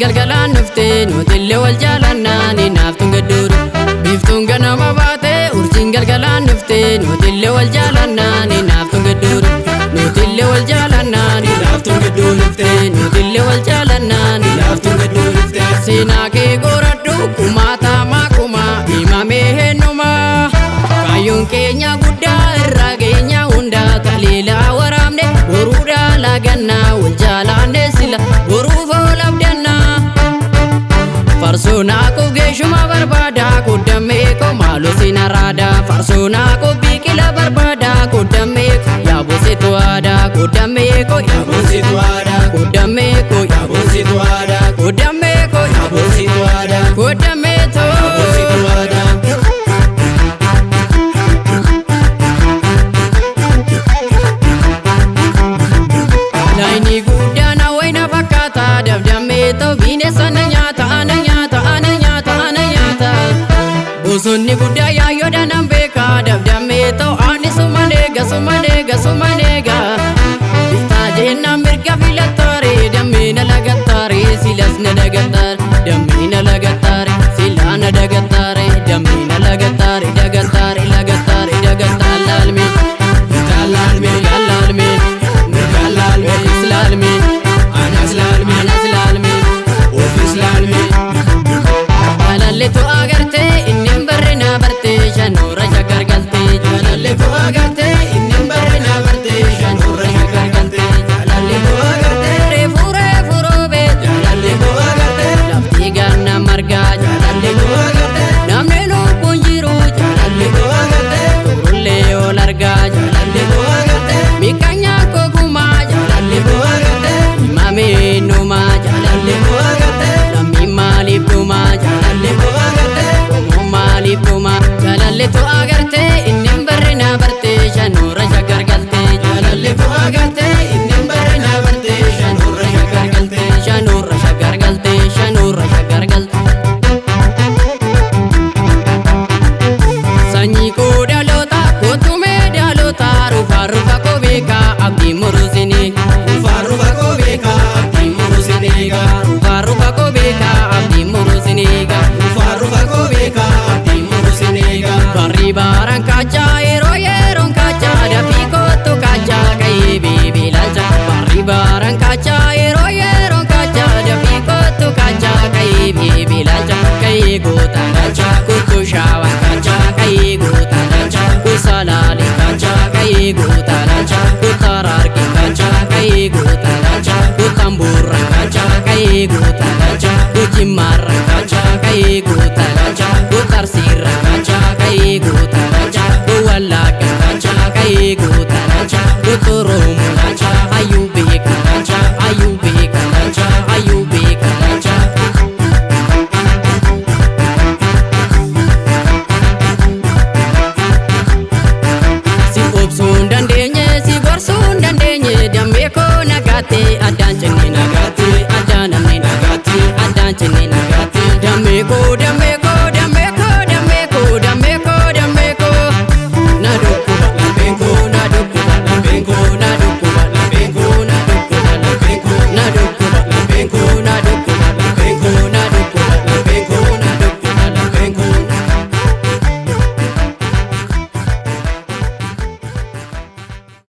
Galgalaan dhuftee nutillee wal jaalannaa ni naaftuun gadduudha. Biiftuun ganama baatee urjiin galgalaan dhuftee nutillee wal jaalannaa ni naaftuun gadduudha. Nutillee wal jaalannaa ni Naaftuun gidduu dhuftee nutillee wal jaalannaa ni Naaftuun gidduu dhuftee Seenaa kee qoradhu kumaatamaa kumaa himamee heennumaa. Kaayyoon keenya guddaa irraa keenya hundaa taliilaa waraabne boruudhaa lagannaa wal jaalaanne sila boruuf oolabdannaa. Farsoonaa koo geeshuma barbaada kuddamee koo maaloo sin araada. Farsoonaa koo biqila barbaada kuddamee koo yaabosetu aadaa kuddamee koo Yaabonsitu aadaa kuddamee koo Yaabonsitu aadaa kuddamee koo Yaabonsitu aadaa kuddamee too. Yaabonsitu aadaa. Laayinii guddaan hawwaina fakkaata dabdamee ta'u bineensa na nyaata ana nyaata ana nyaata ana nyaata. Bosonni guddaa yaayyoodhaan nan beeka dabdamee ta'u ani suma neega suma neega suma neega. Bitaa jennaan mirga filattaare dammeena lagattaare silas na dagattaare dammeena lagattaare silaa na dagattaare dammeena lagattaare dagattaare lagattaare dagattaare laalme. Bitaan laalme Mirgaan laalme. Mirgaan laalme Ofiis laalme. Anas laalme Anas laalme. Ofiis laalme Jaalalleetu agartee inni hin barre na bartee shanoora shaggar galtee. Jaalallee koo agartee inni hin barre na bartee shanoorra shaggar galtee. Jaalallee koo agartee Reefuu reefuu roobee Jaalallee koo agartee lafti ganna margaa Jaalallee koo agartee namni lubbuun jiru Jaalallee koo agartee turullee ol argaa Jaalallee koo agartee miqanyaa kogumaa Jaalallee koo agartee himamee numaa Jaalallee koo agartee lammii maaliif dhumaa Jaalallee koo agartee Oromoo maaliif dhumaa jaalalleetu agartee inni hin barre na bartee shanoora shaggar galtee Jaalallee koo agartee inni hin barre na bartee shanoorra shaggar galtee. Shanoora shaggar galtee shanoora shaggar galtee. Sanyii koo dhaloota kootumee dhaloota rufaa rufa koo beekaa abdii muruusinii. Rufaa rufa koo beekaa abdiin muruu eegaa. Rufaa rufa koo beekaa abdii muruusinii. Rufaa rufa koo beekaa abdiin muruu eegaa. Barri baaraan kaachaa yeroo yeroon kaachaa dafii kootu kaachaa ka'ee beebilaalcha. Barri baaraan kaachaa yeroo yeroon kaachaa dafii kootu kaachaa ka'ee beebilaalcha. Ka'ee goota galcha kootu shaawaa kaachaa ka'ee goota galcha kusalaalee kaachaa ka'ee goota galcha kutaraarge kaachaa ka'ee goota galcha kutambuurra kaachaa ka'ee goota galcha kujimmaarra kaachaa ka'ee goota galcha kutarsiirra kaachaa ka'ee goota.